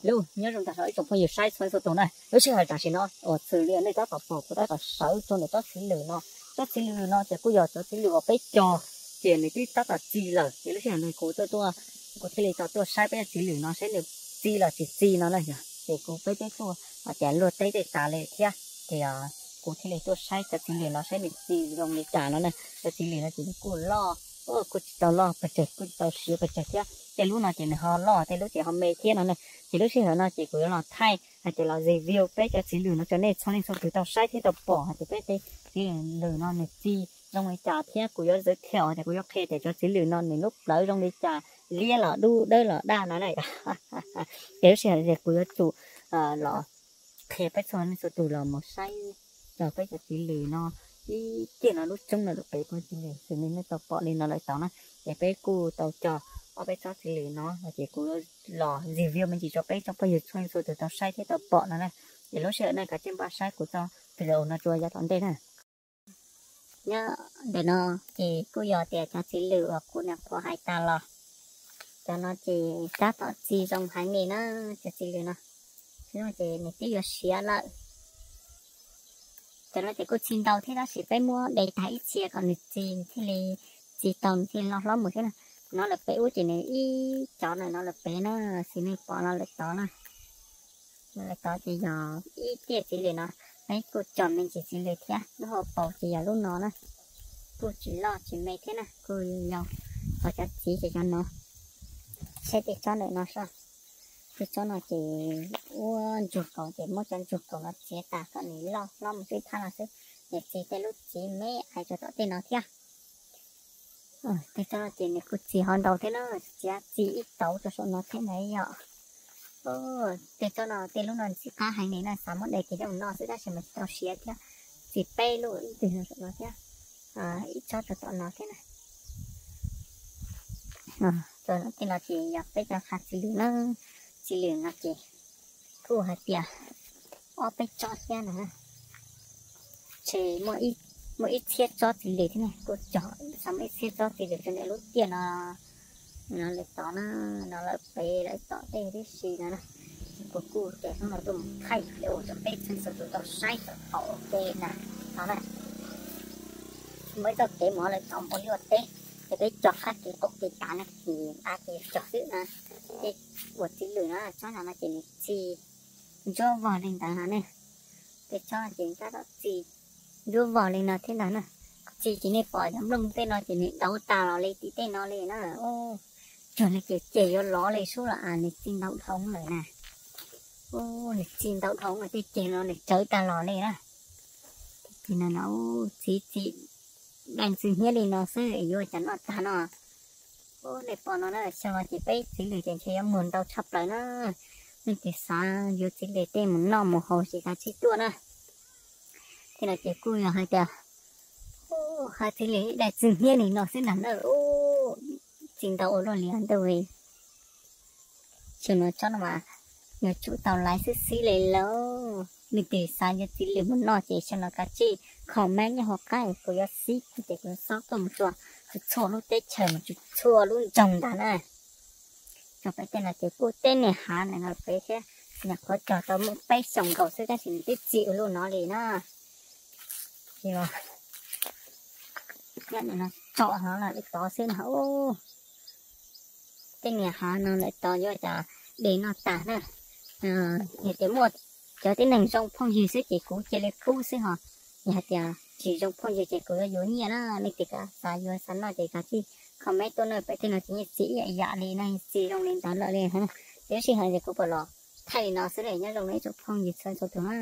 Lub nyob zoo tag nrho ib tsoom phooj ywg saib txhua txhua tus na, lub sij hawm tam sim no uas xws li nej tab tom pom kuv tab tom sawv rau ntawm tsob txiv lwm no, tsob txiv lwm no ces kuj yog cov txiv lwm uas peb cog, ces nws twb tab tom txi lawm, ces lub sij hawm no kuv tuaj tuaj, kuv thiaj li tau tuaj saib peb cov txiv lwm no saib nws txi los tsis txi no na yog, ces kuv peb twb tuaj hais tias luaj teb tej tas li thiab, ces kuv thiaj li tuaj saib cov txiv lwm no saib nws txi zoo li cas no na. Cov txiv lwm no ces nws kuj loj, kuj tsis tau loj pes tsawg, kuj tsis tau siav pes tsawg thiab, tej lub no ces nws ho loj, tej lub ces ho me thiab no na. Ces lub sij hawm no ces kuv yuav los thaij hais tias los review peb cov txiv lwm no rau nej txhua leej txhua tus tau saib thiab tau pom hais tias peb tej txiv lwm no nws txi zoo li cas thiab kuv yuav giới thiệu tias kuv yuav qhia tias cov txiv lwm no nws lub plawv zoo li cas, liab los dub dawb los daj no na. Ces lub sij hawm kuv yuav tsum los qhia peb txhua leej txhua tus los mus saib cov peb cov txiv lwm no, ib tiam no lub roob no lawm pem kuj txiv lwm xws li nej tau pom li no lawm tod na. Ces peb kuj tau cog ob peb tsob txiv lwm no no ces kuv los review me ntsis rau peb tsoom phooj ywg txhua leej txhua tus tau saib thiab tau pom no na. Ces lub sij hawm no kav tsij npaj saib kuv txoj video no tso yav tom ntej na. Nyob ntawm no ces kuj yog tias cov txiv lwm uas kuv nyuam qhuav hais tas los, cov no ces tab tom txi zoo heev li na, cov txiv lwm no. Ces nws twb yuav siav lawm. Cov no ces kuj txi ntau thiab tab sis peb muab de tag ib txhia kom nws txi thiaj li txi tau nws thiaj li loj hlob mus thiab na. No lawm pem ub ces nws ib cov no lawm pem na, xws nej pom no lawm tod na. Lawm tod ces yog ib tiam txiv lwm no, peb kuj cog me ntsis txiv lwm thiab, lub hauv paus ces yog lub no na, kuj tsis loj tsis me thiab na, kuj yog qhov cov txiv ces cov no. Saib tej tsob ntawm no soj, tej tsob no ces ua ntsuag kaus ces muab cov ntsuag kaus no txiav tas kom nws loj hlob mus xwb thab no xwb. Ces txi tej lub txiv me ais rau tom tej no thiab. Tej tsob no ces nws kuj txi ho ntau thiab na, txiav txi ib tauv rau saum no thiab ntag yom. Tej tsob no tej lub no ntxim qab heev li na, xav muab de ces coj mus noj xwb tab sis mas tsis tau siav thiab. Txi peb lub ib tug saum no thiab, ib tsob rau tom no thiab na. Tej no ces yog peb cov qhav txiv lwm na, txiv lwm no ces kuj hais tias ob peb tsob thiab na. Ces muaj ib txhiab tsob txiv lwm thiab na, kuj cog xav muaj ib txhiab tsob txiv lwm rau ntawm lub tiaj no. No lawm tod na, no lawm pem lawm tom tej tib si no na. Kuv kuj coj xoob no tuaj mus thaij ua rau peb txhua tus tau saib tau pom ua ke na. No na, muaj ib txoj kev mus lawm tod mus luaj teb, ces peb cog qab kev qaum kev tav na, ces nqa kev cog xwb na. Tej uas txiv lwm no tsob no no ces nws txi ntsuab vog li ntawd no ne. Tej tsob no ces tab tom txi ntsuab vog li no thiab ntag na. Txi ces nej pom cov nplooj tej no ces nws dauv tas los li tim tej no li na. Cuag li ces ceg yuav lov li sub los as nws txi ntau dhau lawm na. Nws txi ntau dhau lawm, tej ceg no nws tsawv tag los li na. Ces no no txiv txi dai ntxwg hnyiab li no xwb yuav cas noj tag no. Nej pom no na, xyoo no ces peb txiv lwm ces ntshe yuav muag ntau tshaj plaws na. Leej twg xav yuav txiv lwm tej mus noj mus haus ces kav tsij tuaj na. Tej no ces kuj yog hais tias, hais txiv lwm dai ntxwg hnyiab li no xwb ntag na. Txi ntau ua luaj li ntag. Xyoo no tsob no mas yuav tsum tau laiv xwb xwb li lauj. Leej twg xav yuav txiv lwm mus noj ces xyoo no kav tsij comment nyob hauv qab, kuv yuav xib ces kuv xob tuaj mus tso txhua lub teb chaws mus txhua lub nroog ntag na. Tsob peb tej no ces kuj teb niag hav ntawm no pem thiab, nyuam qhuav cog tau muaj peb xyoos nkaus xwb tab sis nws twb txi ua luaj no li na. Nyob ntawm no tsom no lawm tod xwb no. Tej niag hav no lawm tod yuav cas de noj tas na. Yog tias muaj cov tib neeg zoo phooj ywg xwb ces kuv cia li pub xwb ho. Yog hais tias tsis zoo phooj ywg ces kuv yuav yuav nyiaj na. Leej twg xav yuav xav noj ces kav tsij comment tuaj na, peb tej no ces yeej txi ib yam li na, txi zoo li ntawd lawm li. Ces lub sij hawm ces kuv puas los thaij li no xwb li, nyob zoo ib tsoom phooj ywg txhua txhua tus na.